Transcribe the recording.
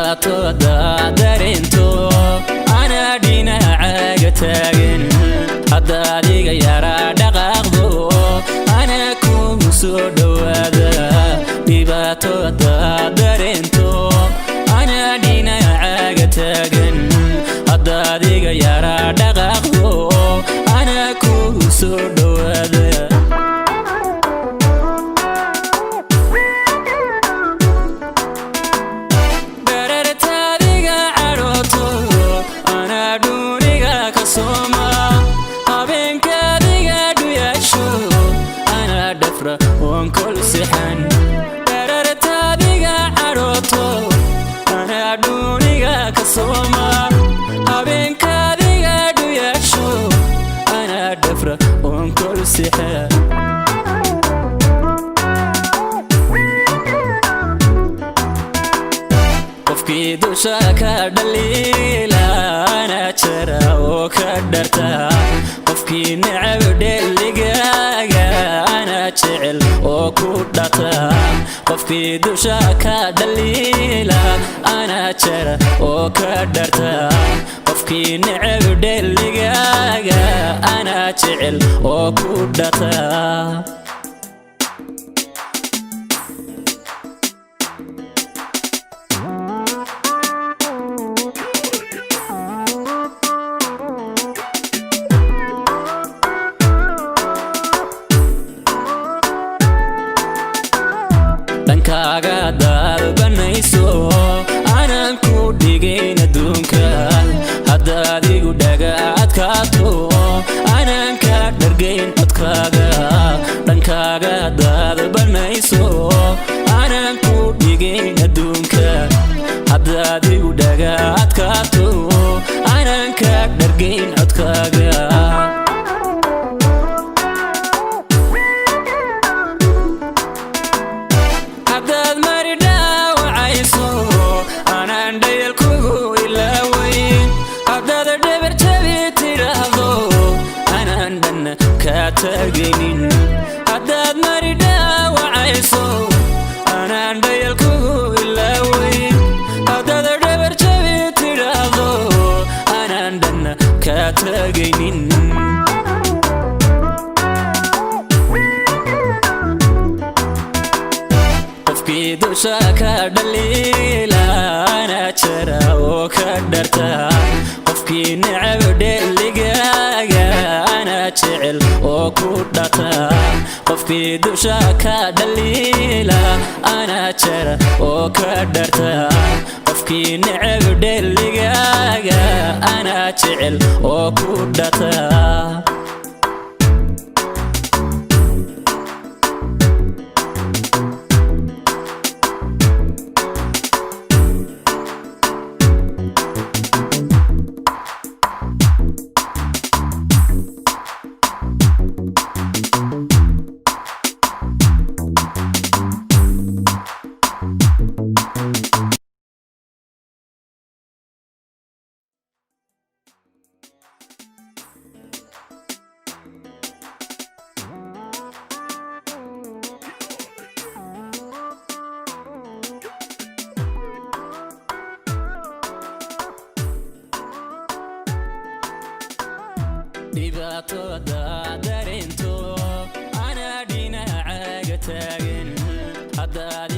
Dhibaato haddaad dareento, anaa dhinacaaga taagan. Haddaad iga yaraa dhaqaaqdo, anaa kugu soo dhowaada. Dhibaato haddaad dareento, anaa dhinacaaga taagan. Haddaad iga yaraa dhaqaaqdo, anaa kugu soo dhowaada. Dharartaadiga cadhooto, anaa dhuuniga ka sooma. Habeenkaadiga dhuyaasho, anaa dhafra oon kol sixan. Dharartaadiga cadhooto, anaa dhuuniga ka sooma. Habeenkaadiga dhuyaasho, anaa dhafra oon kol sixan. Qofkii dusha ka dhaliila, anaa jara oo ka dharta. Qofkii necab dheligaaga, anaa jecel oo ku dhata. Qofkii dusha ka dhaliila, anaa jara oo ka dharta. Qofkii necab dheligaaga, anaa jecel oo ku dhata. Dhankaaga haddaad banayso, aanan ku dhigayn adduunka. Haddaad igu dhaga adkaato, aanan ka dhargayn codkaaga. Dhankaaga haddaad banayso, aanan ku dhigayn adduunka. Haddaad igu dhaga adkaato, aanan ka dhargayn codkaaga. Haddaad mari dhaawacayso, anaan dhayal kugu ilaawayn. Haddaad dhabar jabi tidhaahdo, anaan dhanna kaa taagaynin. Haddaad mari dhaawacayso, anaan dhayal kugu ilaawayn. Haddaad dhabar jabi tidhaahdo, anaan dhanna kaa taagaynin. Qofkii dusha ka dhaliila, anaa jara oo ka dharta. Qofkii necab dheligaaga, anaa jecel oo ku dhata. Qofkii dusha ka dhaliila, anaa jara oo ka dharta. Qofkii necab dheligaaga, anaa jecel oo ku dhata. Dhibaato haddaad dareento, anaa dhinacaaga taagan. Haddaad